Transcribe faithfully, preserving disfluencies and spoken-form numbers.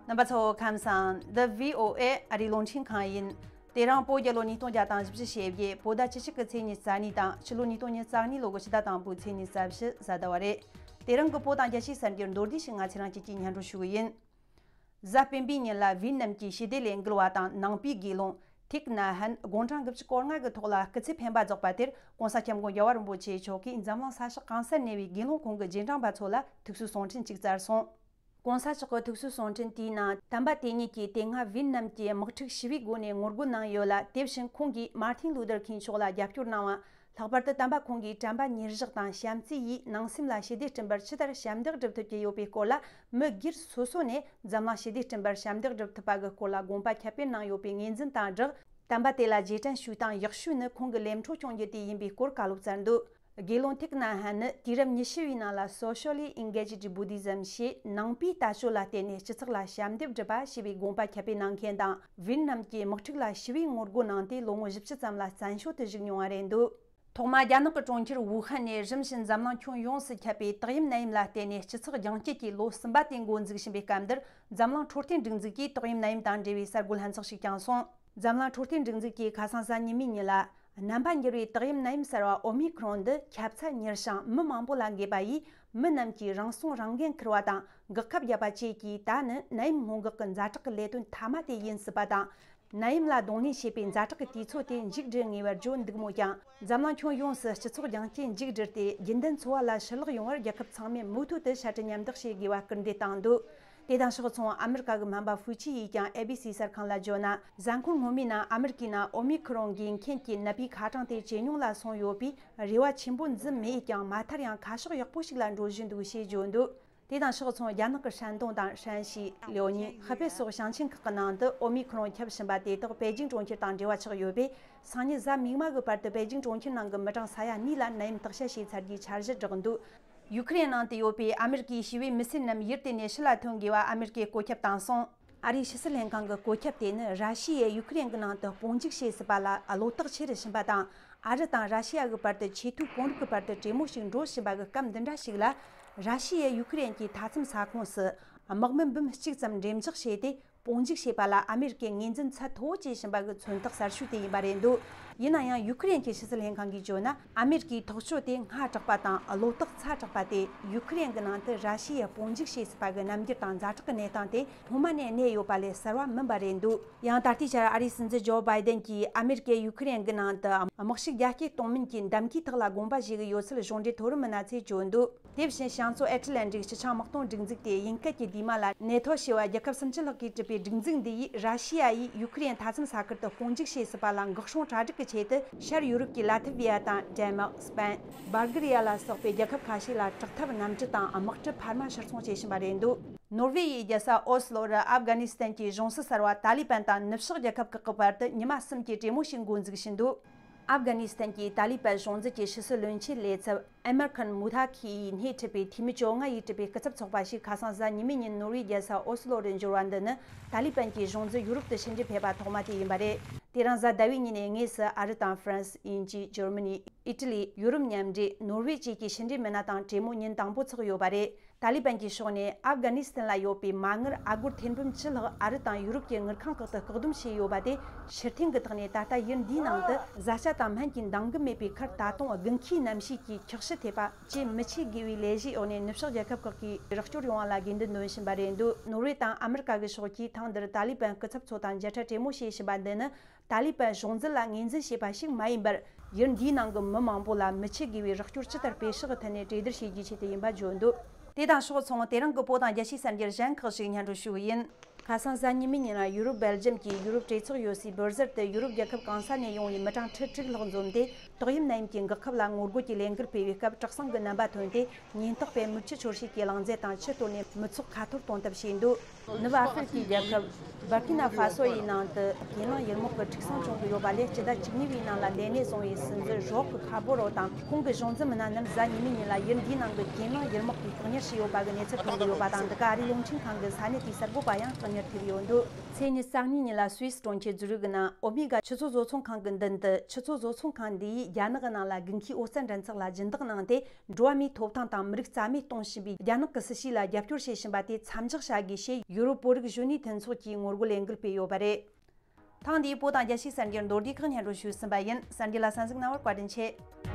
རྣམ་པ་ཚོ་ཁམས་བཟང་། འདི་བྷི་ཨོ་ཨེ་ཨ་རིའི་རླུང་འཕྲིན་ཁང་ཡིན། དེ་རིང་བོད་རྒྱལ་ལོ་ཉིས་སྟོང་བརྒྱ་དང་བཞི་བཅུ་ཞེ་བརྒྱད། བོད་ཟླ་བཅུ་གཅིག་གི་ཚེས་ཉི་ཤུ་རྩ་གཉིས་དང་། ཕྱི་ལོ་ཉིས་སྟོང་ཉི་ཤུ་རྩ་གཉིས་ལོ་གི་ཕྱི་ཟླ་དང་པོའི་ཚེས་ཉི་ཤུ་རྩ་བཞི་གཟའ་ཟླ་བ་རེད། དེ་རིང་གི་བོད་དང་རྒྱལ་སྤྱིའི་གསར་འགྱུར་མདོར་བསྡུས་ཤིག་ང་ཚོ་རང་ཉིད་ཀྱིས་སྙན་སྒྲོན་ཞུ་གི་ཡིན། གཟའ་སྤེན་པའི་ཉིན་ལ་ཝིེད་ནམ་གྱི་ཞི་བདེ་ལས་འགུལ་བ་དང་ནང་པའི་དགེ་སློང་ཐིག་ན་ཧན་དགུང་གྲངས་དགུ་བཅུ་གོ་ལྔ་གི་ཐོག་ལ་སྐུ་ཚེ་འཕེན་པ་རྫོགས་པ་དེར་༸གོང་ས་༸སྐྱབས་མགོན་རྒྱལ་བ་རིན་པོ་ཆེ་མཆོག་གིས་འཛམ་གླིང་ས་ཕྱོགས་གང་སར་གནས་པའི་དགེ་སློང་ཁོང་གི་རྗེས་འབྲང་པ་ཚོ་ལ་ཐུགས་གསོའི་གསུང་འཕྲིན་ཅིག་བསྩལ་སོང་། ༸གོང་ས་མཆོག་གི་ཐུགས་གསོའི་གསུང་འཕྲིན་དེའི་ནང་དམ་པ་དེ་ཉིད་ཀྱིས་དེ་སྔ་ཝིེད་ནམ་གྱི་དམག་འཁྲུག་ཞི་བའི་སྒོ་ནས་ངོ་རྒོལ་གནང་ཡོད་ལ། དེ་བཞིན་ཁོང་གིས་མར་ཏིན་ལུ་ཐར་ཁིང་མཆོག་ལ་རྒྱབ་སྐྱོར་གནང་བ། ལྷག་པར་དུ་དམ་པ་ཁོང་གིས་དྲན་པ་ཉེར་བཞག་དང་བྱམས་བརྩེ་ཡིས་ནང་སེམས་ལ་ཞི་བདེ་བསྐྲུན་པར་ཇི་ལྟར་ཞབས་འདེགས་སྒྲུབ་ཐུབ་ཀྱི་ཡོད་པའི་སྐོར་ལ། མི་སྒེར་སོ་སོ་ནས་འཛམ་གླིང་ཞི་བདེ་བསྐྲུན་པར་ཞབས་འདེགས་སྒྲུབ་ཐུབ་པ་གི་སྐོར་ལ་དགོངས་པ་ཁྱབ་སྤེལ་གནང་ཡོད་པའི་ངོས་འཛིན་དང་སྦྲགས། དམ་པ་དེ་ལ་རྗེས་དྲན་ཞུས་དང་ཡག་ཞུས་ནི་ཁོང་གི་ལས་འཕྲོ་སྐྱོང་རྒྱུ་དེ་ཡིན་པའི་སྐོར་བཀའ་སློབ་སྩལ་འདུག་དགེ་སློང་ཐིག་ན་ཧན་ནི་དུས་རབས་ཉི་ཤུ་བའི་ནང་ལ་Socially Engaged Buddhism ཞེས་ནང་པའི་ལྟ་སྤྱོད་ལ་བརྟེན་ནས་སྤྱི་ཚོགས་ལ་ཞབས་འདེགས་སྒྲུབ་པ་ཞེས་པའི་དགོངས་པ་ཁྱབ་སྤེལ་གནང་མཁན་དང་། ཝིེད་ནམ་གྱི་དམག་འཁྲུག་ལ་ཞི་བའི་ངོ་རྒོལ་གནང་སྟེ་ལོ་ངོ་བཞི་བཅུ་ཙམ་ལ་བཙན་བྱོལ་དུ་བཞུགས་མྱོང་བ་རེད་འདུག་ཐོག་མ་རྒྱ་ནག་གི་གྲོང་ཁྱེར་ཝུ་ཧན་ནས་རིམ་བཞིན་འཛམ་གླིང་ཁྱོན་ཡོངས་སུ་ཁྱབ་པའི་ཏོག་དབྱིབས་ནད་ཡམས་ལ་བརྟེན་ནས་སྤྱི་ཚོགས་རྒྱང་བཀྱེད་ཀྱི་ལོ་གསུམ་པ་དེ་འགོ་འཛུགས་བཞིན་པའི་སྐབས་འདིར། འཛམ་གླིང་འཕྲོད་བསྟེན་སྒྲིག་འཛུགས་ཀྱིས་ཏོག་དབྱིབས་ནད་ཡམས་དང་འབྲེལ་བའི་གསར་འགོད་ལྷན་ཚོགས་ཤིག་བསྐྱངས་སོང་། འཛམ་གླིང་འཕྲོད་བསྟེན་སྒྲིག་འཛུགས་ཀྱིས་ཁ་སང་གཟའ་ཉི་མའི་ཉིན་ལ། རྣམ་པ་འགྱུར་བའི་ཏོག་དབྱིབས་ནད་ཡམས་གསར་བ་ཨོ་མི་ཁྲོན་འདི་ཁྱབ་ཚད་མྱུར་ཞིང་མི་མང་པོ་ལ་འགོས་པ་ཡིས། མི་རྣམས་ཀྱིས་རང་སྲུང་རང་འགན་འཁུར་བ་དང་འགག་ཁབ་བརྒྱབ་པ་བཅས་ཀྱིས། ད་ནི་ནད་ཡམས་སྔོན་འགོག་གི་ཛ་དྲག་གི་ལས་དོན་མཐའ་མ་དེ་ཡིན་སྲིད་པ་དང་། ནད་ཡམས་ལ་གདོང་ལེན་བྱེད་པའི་ཛ་དྲག་གི་དུས་ཚོད་དེ་མཇུག་སྒྲིལ་ངེས་པར་བརྗོད་འདུག་མོད་ཀྱང་། འཛམ་གླིང་ཁྱོན་ཡོངས་སུ་སྤྱི་ཚོགས་རྒྱང་བཀྱེད་མཇུག་སྒྲིལ་ཏེ། རྒྱུན་ལྡན་འཚོ་བ་ལ་ཕྱིར་ལོག་ཡོང་བར་རྒྱལ་ཁབ་ཚང་མས་མུ་མཐུད་དུ་ཕྱར་གྲུ་མཉམ་འདེགས་བྱེད་དགོས་པ་སྐུལ་འདེད་བཏང་འདུག་དེ་དང་ཕྱོགས་མཚུངས། ཨ་མི་རི་ཀ་གི་སྨན་པ་ཧྥུའུ་ཆི་ཡིས་ཀྱང་ཨེ་བི་སི་གསར་ཁང་ལ་བརྗོད་ན། གཟའ་འཁོར་སྔོན་མའི་ནང་ཨ་མི་རི་ཀའི་ནང་ཨོ་མི་ཁྲོན་འགོས་མཁན་གྱི་ནད་པའི་ཁ་གྲངས་དེ་ཇེ་ཉུང་ལ་སོང་ཡོད་པས། རེ་བ་ཆེན་པོ་འཛིན་མེད་ཀྱང་། མ་མཐར་ཡང་ཁ་ཕྱོགས་ཡག་པོ་ཞིག་ལ་འགྲོ་བཞིན་འདུག་ཞེས་བརྗོད་འདུག་དེ་དང་ཕྱོགས་མཚུངས། རྒྱ་ནག་གི་ཧྲན་ཏུང་དང་ཧྲན་ཞི། ལིའོ་ཉིང་། ཧི་པེ་སོགས་ཞིང་ཆེན་ཁག་གི་ནང་དུ་ཨོ་མི་ཁྲོན་ཁྱབ་བཞིན་པ་དེ་དག་པེ་ཅིང་གྲོང་ཁྱེར་དང་འབྲེལ་བ་ཆགས་ཡོད་པས། སང་ཉིན་གཟའ་མིག་དམར་གྱི་བར་དུ་པེ་ཅིང་གྲོང་ཁྱེར་ནང་གི་མི་གྲངས་ས་ཡ་གཉིས་ལ་ནད་ཡམས་བརྟག་དཔྱད་བྱས་ཚར་རྒྱུའི་འཆར་གཞི་བསྒྲགས་འདུག་ཡུ་ཁུ་རེན་ནང་དུ་ཡོད་པའི་ཨ་མི་རི་ཀའི་ཞི་བའི་མི་སེར་རྣམས་ཡུལ་དེ་ནས་ཕྱི་ལ་ཐོན་དགོས་པ་ཨ་མི་རི་ཀས་བཀོད་ཁྱབ་བཏང་སོང་། ཨ་རིའི་ཕྱི་སྲིད་ལྷན་ཁང་གི་བཀོད་ཁྱབ་དེ་ནི། ར་ཤི་ཡས་ཡུ་ཁུ་རེན་གྱི་ནང་དུ་དཔུང་འཇུག་བྱས་སྲིད་པ་ལ་བློ་ཐག་ཆེ་རུ་ཕྱིན་པ་དང་། ཨ་རི་དང་ར་ཤི་ཡ་གི་བར་དུ་ཆེས་མཐོའི་དཔོན་རིགས་ཀྱི་བར་དུ་གྲོས་མོལ་ཞིག་འགྲོ་བཞིན་པ་གི་སྐབས་འདི་འདྲ་ཞིག་ལ། ར་ཤི་ཡས་ཡུ་ཁུ་རེན་གྱི་མཐའ་མཚམས་ས་ཁོངས་སུ་དམག་མི་འབུམ་གཅིག་ཙམ་འགྲེམས་འཇོག་བྱས་ཏེ། དཔུང་འཇུག་བྱས་པ་ལ་ཨ་མི་རི་ཀས་ངོས་འཛིན་ཚད་མཐོ་བོ་བྱེད་བཞིན་པ་གི་མཚོན་རྟགས་གསར་ཤོས་དེ་ཡིན་པ་རེད་འདུག་ཡིན་ན་ཡང་། ཡུ་ཁུ་རེན་གྱི་ཕྱི་སྲིད་ལྷན་ཁང་གིས་བརྗོད་ན། ཨ་མི་རི་ཀའི་ཐག་གཅོད་དེ་སྔ་དྲགས་པ་དང་། བློ་རྟགས་ཚ་དྲགས་པ་དེ། ཡུ་ཁུ་རེན་གྱི་ནང་དུ་ར་ཤི་ཡས་དཔུང་འཇུག་བྱས་སྲིད་པ་གི་རྣམ་འགྱུར་དང་ཛ་དྲག་གི་གནས་སྟངས་དེ་སྔོན་མ་ནས་གནས་ཡོད་པ་ལས་གསར་བ་མིན་པ་རེད་འདུག་ཡང་ད་ལྟའི་ཆར་ཨ་རིའི་སྲིད་འཛིན་ཇོ་བྷའི་ཏན་གྱིས་ཨ་མི་རི་ཀས་ཡུ་ཁུ་རེན་གྱི་ནང་དུ་དམག་ཤུགས་རྒྱ་སྐྱེད་གཏོང་མིན་གྱི་འདེམས་ཀའི་ཐག་ལ་དགོངས་པ་བཞེས་ཀྱི་ཡོད་ཚུལ་གཞུང་འབྲེལ་མཐོ་རིམ་མི་སྣ་ཚོས་བརྗོད་འདུག་དེ་བཞིན་བྱང་མཚོ་ཨེཊ་ལན་ཊིག་སྤྱི་ཆིངས་དམག་དོན་སྒྲིག་འཛུགས་དེ་དབྱིན་སྐད་ཀྱི་དེ་མ་ལ་ནེ་ཐོ་ཞེས་པ་རྒྱལ་ཁབ་སུམ་ཅུ་ལྷག་གིས་གྲུབ་པའི་སྒྲིག་འཛུགས་འདི་ཡིས། ར་ཤི་ཡ་ཡིས་ཡུ་ཁུ་རེན་མཐའ་མཚམས་ས་ཁུལ་དུ་དཔུང་འཇུག་བྱས་སྲིད་པ་ལ་འགག་སྲུང་གྲ་སྒྲིག་གི་ཆེད་དུ། ཤར་ཡུ་རོབ་ཀྱི་ལ་ཐི་བི་ཡ་དང་། ཌེན་མཱག་སྤེན། སྦལ་གྷི་རི་ཡ་ལ་སོགས་པའི་རྒྱལ་ཁབ་ཁ་ཤས་ལ་དྲག་འཐབ་གནམ་གྲུ་དང་དམག་གྲུ་འཕར་མ་ཕྱིར་ཚོང་བྱེད་བཞིན་པ་རེད་འདུག་ནོར་ཝེ་ཡི་རྒྱལ་ས་ཨོ་སི་ལོ་རུ་ཨབ་གྷ་ནི་སི་ཐན་གྱི་གཞུང་སྲིད་གསར་བ་ཏཱ་ལི་པན་དང་ནུབ་ཕྱོགས་རྒྱལ་ཁབ་ཁག་གི་བར་དུ་ཉི་མ་གསུམ་གྱི་གྲོས་མོལ་ཞིག་འགོ་འཛུགས་བྱས་འདུག་ཨབ་གྷ་ནི་སི་ཐན་གྱི་ཏཱ་ལི་པན་གཞུང་འཛིན་གྱི་ཕྱི་སྲིད་བློན་ཆེན་ལས་ཚབ་ཨེ་མར་ཁན་མུ་ཐ་ཁི་ཡིས་སྣེ་ཁྲིད་པའི་འཐུས་མི་བཅོ་ལྔ་ཡིས་གྲུབ་པའི་སྐུ་ཚབ་ཚོགས་པ་ཞིག་ཁ་སང་གཟའ་ཉི་མའི་ཉིན་ནོར་ཝེ་རྒྱལ་ས་ཨོ་སི་ལོ་རུ་འབྱོར་བ་འདི་ནི་ཏཱ་ལི་པན་གྱི་གཞུང་འཛིན་ཡུ་རོབ་ཏུ་ཕྱི་འབྲེལ་ཕེབས་པ་ཐོག་མ་དེ་ཡིན་པ་རེད། དེ་རིང་གཟའ་ཟླ་བའི་ཉིན་ནས་དངོས་སུ་ཨ་རི་དང་ཧྥ་རན་སི། དབྱིན་ཇི། འཇར་མ་ནི། ཨི་ཊ་ལི། ཡུ་རོབ་མཉམ་འབྲེལ། ནོར་ཝེ་བཅས་ཀྱི་ཕྱི་འབྲེལ་མི་སྣ་དང་གྲོས་མོལ་ཉིན་དང་པོ་ཚོགས་ཡོད་པ་རེད། ཏཱ་ལི་པན་གྱི་ཕྱོགས་ནས་ཨབ་གྷ་ནི་སི་ཐན་ལ་ཡོད་པའི་མ་དངུལ་ཨ་སྒོར་ཐེར་འབུམ་བཅུ་ལྷག་ཨ་རི་དང་ཡུ་རོབ་ཀྱི་དངུལ་ཁང་ཁག་ཏུ་བཀག་སྡོམ་བྱས་ཡོད་པ་དེ་ཕྱིར་འཐེན་གྱི་ཐོག་ནས་ད་ལྟ་ཡུལ་འདིའི་ནང་དུ་བཟའ་བཅའ་དང་སྨན་གྱི་འདང་གི་མེད་པའི་ཁར། ད་དུང་དགུན་ཁའི་གནམ་གཤིས་ཀྱིས་འཁྱགས་ཤི་ཐེབས་པ་བཅས་མི་ཆད་དགོས་པའི་ལས་གཞིའི་འོག་ནས་ནུབ་ཕྱོགས་རྒྱལ་ཁབ་ཁག་གིས་རོགས་སྐྱོར་ཡོང་བ་ལ་དགོས་འདུན་འདོན་བཞིན་པ་རེད་འདུག་ནོར་ཝེ་དང་ཨ་མི་རི་ཀ་གི་ཕྱོགས་ཀྱིས་ཐེངས་འདིར་ཏཱ་ལི་པན་སྐུ་ཚབ་ཚོ་དང་མཇལ་འཕྲད་གྲོས་མོལ་བྱེད་བཞིན་པ་འདི་ནི། ཏཱ་ལི་པན་གཞུང་འཛིན་ལ་ངོས་འཛིན་བྱས་པ་ཞིག་མ་ཡིན་པར། ཡུལ་འདིའི་ནང་གི་མི་མང་པོ་ལ་མི་ཆད་དགོས་པའི་རོགས་སྐྱོར་ཇི་ལྟར་སྤེལ་ཕྱོགས་ཀྱི་ཐད་ནས་གྲོས་བསྡུར་བྱེད་རྒྱུའི་ཆེད་དུ་ཡིན་པ་བརྗོད་འདུག་དེ་དང་ཕྱོགས་མཚུངས། དེ་རིང་གི་བོད་དང་རྒྱལ་སྤྱིའི་གསར་འགྱུར་གཞན་ཁག་ཞིག་སྙན་སྒྲོན་ཞུ་གི་ཡིན། ཁ་སང་གཟའ་ཉི་མའི་ཉིན་ལ་ཡུ་རོབ་སྦེལ་ཇམ་གྱི་ཡུ་རོབ་གྲོས་ཚོགས་ཡོད་སའི་སྦུར་ཟལ་དུ་ཡུ་རོབ་རྒྱལ་ཁབ་གང་ས་ནས་ཡོང་བའི་མི་གྲངས་ཁྲི་དྲུག་ལྷག་འཛོམས་ཏེ། ཏོག་དབྱིབས་ནད་ཡམས་ཀྱི་འགག་ཁབ་ལ་ངོ་རྒོལ་གྱི་ལས་འགུལ་སྤེལ་བའི་སྐབས། དྲག་ཟིང་གི་རྣམ་པ་ཐོན་ཏེ། ཉེན་རྟོག་པས་མིག་ཆུ་འཆོར་བྱེད་ཀྱི་གླང་རྫས་དང་ཆུ་གཏོར་ནས་མི་ཚོགས་ཁ་འཐོར་གཏོང་ཐབས་བྱས་འདུག་ནུབ་ཨ་ཧྥེ་རི་ཁའི་རྒྱལ་ཁབ་སྦར་ཀི་ན་ཧྥ་སོ་ཡི་ནང་དུ་རྒྱལ་ནང་ཡུལ་དམག་གི་འཁྲུག་ཟིང་བྱུང་གི་ཡོད་པ་ལས། སྤྱི་ཟླ་བཅུ་གཉིས་པའི་ནང་ལ་ལས་གནས་བཟུང་བའི་སྲིད་འཛིན་ཇོག་གི་ཁ་བོ་རོ་དང་ཁོང་གི་གཞུང་འཛིན་མི་སྣ་རྣམས་གཟའ་ཉི་མའི་ཉིན་ལ་ཡུལ་འདིའི་ནང་གི་རྒྱལ་ནང་ཡུལ་དམག་གིས་བཀག་ཉར་བྱས་ཡོད་པ་གི་གནས་ཚུལ་ཐོན་གྱི་ཡོད་པ་དང་། འདི་ག་ཨ་རིའི་རླུང་འཕྲིན་ཁང་གི་ས་གནས་དེའི་གསར་འགོད་པ་ཡང་བཀག་ཉར་ཐེབས་ཡོད་འདུག་ཚེས་ཉི་ཤུ་རྩ་གཉིས་ཉིན་ལ་སུད་སི་གྲོང་ཁྱེར་ཛུ་རིག་གི་ནང་ཨོ་མེ་ག་ཆུ་ཚོད་བཟོ་ཚོང་ཁང་གི་མདུན་དུ། ཆུ་ཚོད་བཟོ་ཚོང་ཁང་འདི་ཡིས་རྒྱ་ནག་གི་ནང་ལ་དགུན་ཁའི་འོད་རྩ་འགྲན་ཚོགས་ལ་སྦྱིན་བདག་གནང་སྟེ། འགྲོ་བ་མིའི་ཐོབ་ཐང་དང་མི་རིགས་རྩ་མེད་གཏོང་བཞིན་པའི་རྒྱ་ནག་གི་སྲིད་བྱུས་ལ་རྒྱབ་སྐྱོར་བྱེད་བཞིན་པ་དེ་མཚམས་འཇོག་བྱ་དགོས་ཞེས་ ཡུ་རོབ་བོད་རིགས་གཞོན་ནུའི་མཐུན་ཚོགས་ཀྱིས་ངོ་རྒོལ་ལས་འགུལ་སྤེལ་ཡོད་པ་རེད། ཐེངས་འདིའི་བོད་དང་རྒྱལ་སྤྱིའི་གསར་འགྱུར་མདོར་བསྡུས་ཁག་སྙན་སྒྲོན་ཞུས་ཟིན་པ་ཡིན། གསར་འགྱུར་ལ་གསན་གཟིགས་གནང་བར་བཀའ་དྲིན་ཆེ།